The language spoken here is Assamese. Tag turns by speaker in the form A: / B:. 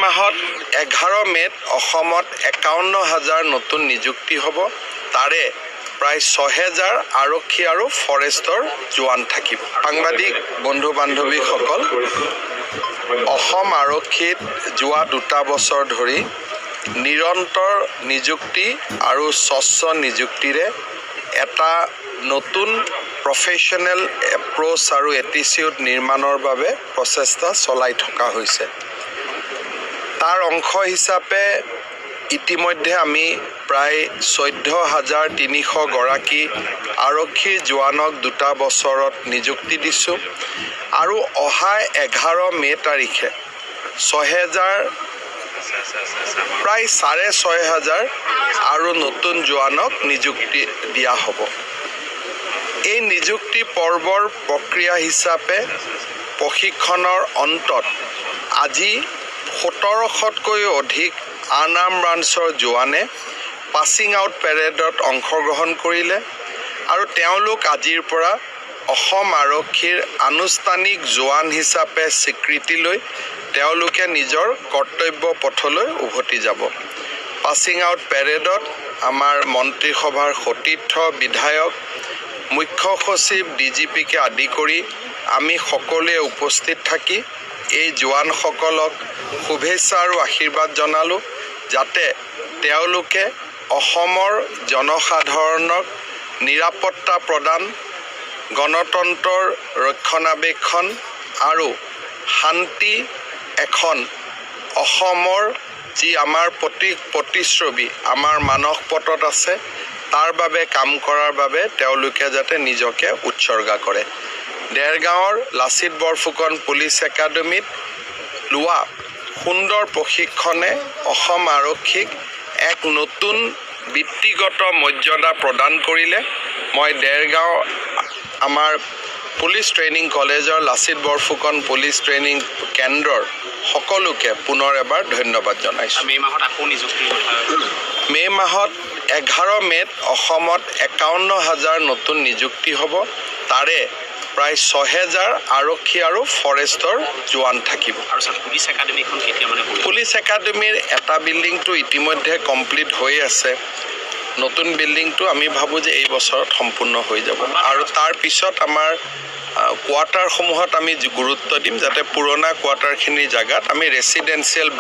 A: মাহত 11 মে'ত অসমত 51 হাজাৰ নতুন নিযুক্তি হ'ব। তাৰে প্ৰায় 6000 আৰক্ষী আৰু ফৰেষ্টৰ জোৱান থাকিব। সাংবাদিক বন্ধু বান্ধৱীসকল, অসম আৰক্ষীত যোৱা 2টা বছৰ ধৰি নিৰন্তৰ নিযুক্তি আৰু স্বচ্ছ নিযুক্তিৰে এটা নতুন প্ৰফেশ্যনেল এপ্ৰ'চ আৰু এটিচিউড নিৰ্মাণৰ বাবে প্ৰচেষ্টা চলাই থকা হৈছে। তাৰ অংশ হিচাপে ইতিমধ্যে আমি প্ৰায় 14,300 গৰাকী আৰক্ষীৰ জোৱানক 2টা বছৰত নিযুক্তি দিছোঁ আৰু অহা 11 মে' তাৰিখে 6000, প্ৰায় 6500 আৰু নতুন জোৱানক নিযুক্তি দিয়া হ'ব। এই নিযুক্তি পৰ্বৰ প্ৰক্ৰিয়া হিচাপে প্ৰশিক্ষণৰ অন্তত আজি 1700তকৈও অধিক আনআৰ্ম ব্ৰাঞ্চৰ জোৱানে পাছিং আউট পেৰেডত অংশগ্ৰহণ কৰিলে আৰু তেওঁলোক আজিৰ পৰা অসম আৰক্ষীৰ আনুষ্ঠানিক জোৱান হিচাপে স্বীকৃতি লৈ তেওঁলোকে নিজৰ কৰ্তব্য পথলৈ উভতি যাব। পাছিং আউট পেৰেডত আমাৰ মন্ত্ৰীসভাৰ সতীৰ্থ বিধায়ক, মুখ্য সচিব, ডিজিপিকে আদি কৰি আমি সকলোৱে উপস্থিত থাকি এই জোৱানসকলক শুভেচ্ছা আৰু আশীৰ্বাদ জনালোঁ, যাতে তেওঁলোকে অসমৰ জনসাধাৰণক নিৰাপত্তা প্ৰদান, গণতন্ত্ৰৰ ৰক্ষণাবেক্ষণ আৰু শান্তি এখন অসমৰ যি আমাৰ প্ৰতিচ্ছবি আমাৰ মানসপটত আছে, তাৰ বাবে কাম কৰাৰ বাবে তেওঁলোকে যাতে নিজকে উৎসৰ্গা কৰে। দেৰগাঁৱৰ লাচিত বৰফুকন পুলিচ একাডেমীত লোৱা সুন্দৰ প্ৰশিক্ষণে অসম আৰক্ষীক এক নতুন বৃত্তিগত মৰ্যাদা প্ৰদান কৰিলে। মই দেৰগাঁও আমাৰ পুলিচ ট্ৰেইনিং কলেজৰ, লাচিত বৰফুকন পুলিচ ট্ৰেইনিং কেন্দ্ৰৰ সকলোকে পুনৰ এবাৰ ধন্যবাদ জনাইছোঁ।
B: মে' মাহত আকৌ নিযুক্তিৰ কথা?
A: মে' মাহত 11 মে'ত অসমত 51 হাজাৰ নতুন নিযুক্তি হ'ব। তাৰে প্ৰায় 6000 আৰক্ষী আৰু ফৰেষ্টৰ জোৱান থাকিব।
B: আৰু ছাৰ, পুলিচ একাডেমীখন কেতিয়া মানে কৰিব?
A: পুলিচ একাডেমীৰ এটা বিল্ডিংটো ইতিমধ্যে কমপ্লিট হৈ আছে। নতুন বিল্ডিংটো আমি ভাবোঁ যে এই বছৰত সম্পূৰ্ণ হৈ যাব আৰু তাৰ পিছত আমাৰ কোৱাৰ্টাৰসমূহত আমি গুৰুত্ব দিম, যাতে পুৰণা কোৱাৰ্টাৰখিনিৰ জেগাত আমি ৰেচিডেঞ্চিয়েল ব্লক